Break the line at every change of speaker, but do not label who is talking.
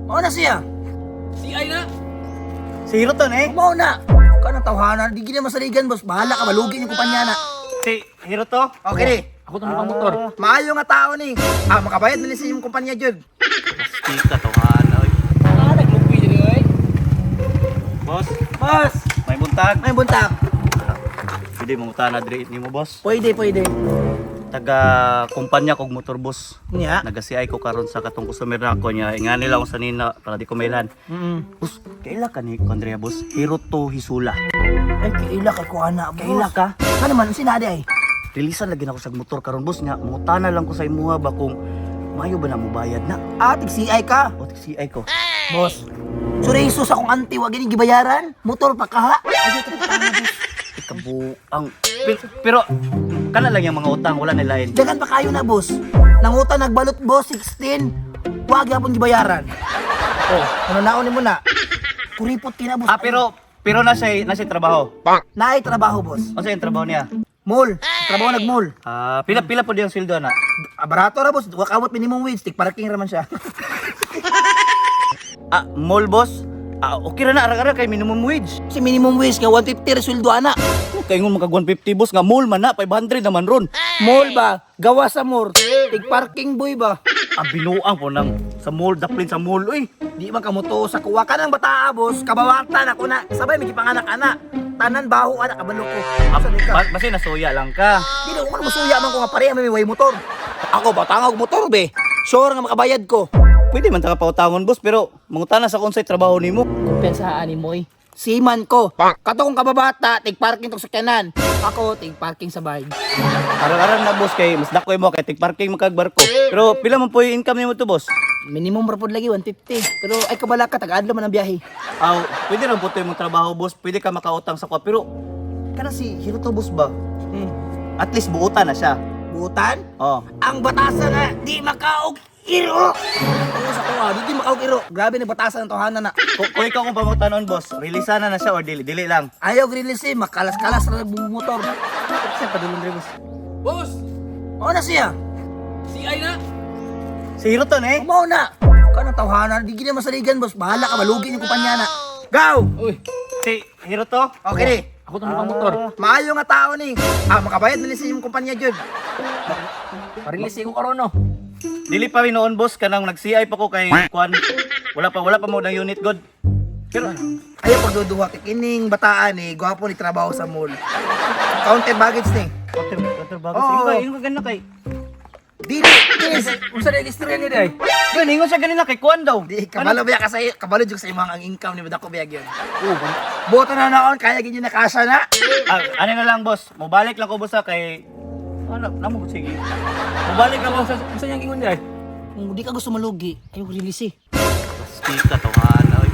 Mao na siya.
CI na.
Si Hiroton eh.
Mao na. Kanang tawhana, di gina masaligan, boss. Bahala ka, malugi yung kumpanya na.
Si Hiroto?
Okay ni.
Ako tong mukhang motor.
Maayo nga tao ni. Ah, makabayad na ni sa iyong kumpanya jud.
Plastika tawhana oy.
Ah, naglupi diri oy.
Boss,
Boss,
may buntag.
may buntag.
Pwede mangutana diri nimo, boss.
Pwede, pwede.
Taga kumpanya kog motor, boss.
Nya.
Naga-CI ko karon sa katong customer na ako niya. Nga nila akong sanina para di ko mailan. Boss, kaila ka ni Andrea, boss? Hiroto Hisula.
Ay, kaila kay ko ana, boss.
Kaila ka?
Ano man sinadi ay?
Rilisan lagi na ako sa motor karon, boss, nga mangutana lang ko sa imuha ba kung maayo ba na mobayad na.
Ah, tig CI ka.
O CI ko.
Boss. Suriso sa akong auntie, wag gini gibayaran. Motor pa kaha. Ay, ito pa boss.
Ikabuang. Pero kana lang yung mga utang, wala na lain.
Dagan pa kayo na, boss. Nanguta nagbalot, boss, 16. Wag yapon gibayaran. Oh, ano naon nimo na? Kuripot kina, boss.
Ah, pero nasa trabaho.
Naay trabaho, boss.
Unsa yung trabaho niya?
Mall. Trabaho nag mall.
Ah, pila pila po diyang sweldo na.
Ah, barato ra, boss. Wa kawat minimum wage, tig parking ra man siya.
Ah, mall, boss. Ah, okay ra na arang-arang kay minimum wage.
Si minimum wage nga 150 ra sweldo ana.
Kay ngon makag 150, boss, nga mall man na 500 naman ron.
Mall ba? Gawa sa mall. Tig parking boy ba?
Ah, binuang po nang sa mall, daplin sa mall oy.
Di man kamuto sa kuwa ka ng bataa, boss. Kabawatan ako na. Sabay may gipanganak ana. Tanan baho ana kabalo ko.
Ah,
Sa ka.
basta nasuya lang ka.
Di na ko musuya man ko nga pareha may way motor. Ako batangag motor be. Sure nga makabayad ko.
Pwede man ta ka pautangon, boss, pero mangutana sa kung sa'y trabaho nimo.
Kumpensahaan ni Moy.
Siman ko. Kato kong kababata, tig parking tong sakyanan. Ako tig parking sa bahay.
Arang-arang na, boss, kay mas dako mo kay tig parking makag barko. Pero pila man po yung income nimo to, boss?
Minimum ra pod lagi 150. Pero ay kabala ka taga-adlaw man ang biyahe.
Aw, pwede ra po to imong trabaho, boss. Pwede ka makautang sa kwa, pero kana si Hiroto, boss ba? At least buutan na siya.
Butan?
Oh.
Ang batasan na di makaog iro. Oo sa kuha, di makaog iro. Grabe na batasan ng tohanan na.
Kung ikaw kung pamutanon, boss, release na na siya or dili, dili lang.
Ayaw release eh, makalas-kalas na nagbumotor.
Siya padulong diri, boss.
Boss,
Mao na siya.
CI na.
Si Hiroton eh.
Mao na. Kanang tawhana, di gina masaligan, boss. Bahala ka, malugi yung kumpanya na. Go!
Uy,
Si Hiroto?
Okay ni.
ako tong mukhang motor.
Maayo nga tao ni. Ah, makabayad na ni sa iyong kumpanya jud.
Parilisi ko karon no.
Dili pa rin noon, boss, kanang nag-CI pa ko kay Kwan. Wala pa mo ng unit god. Pero
Ayaw pagduduha kay kining bataan ni, gwapo ni trabaho sa mall. Counter baggage ni.
Water water bago.
Oo.
Ingon ingon ganina kay.
Dili, dili.
Unsa na istorya ni day?
Gan ingon siya ganina kay Kwan daw.
Di kabalo biya ka sa kabalo jud sa imong ang income ni badako biya gyud. Boto na naon kaya gyud na kasya na.
Ah, ano na lang, boss. Mobalik lang ko, boss, ha, kay ano, namo sige. Mobalik lang ko
Unsa unsa niyang ingon day?
Kung di ka gusto malugi, ayaw release eh.
Plastika tawhana oy.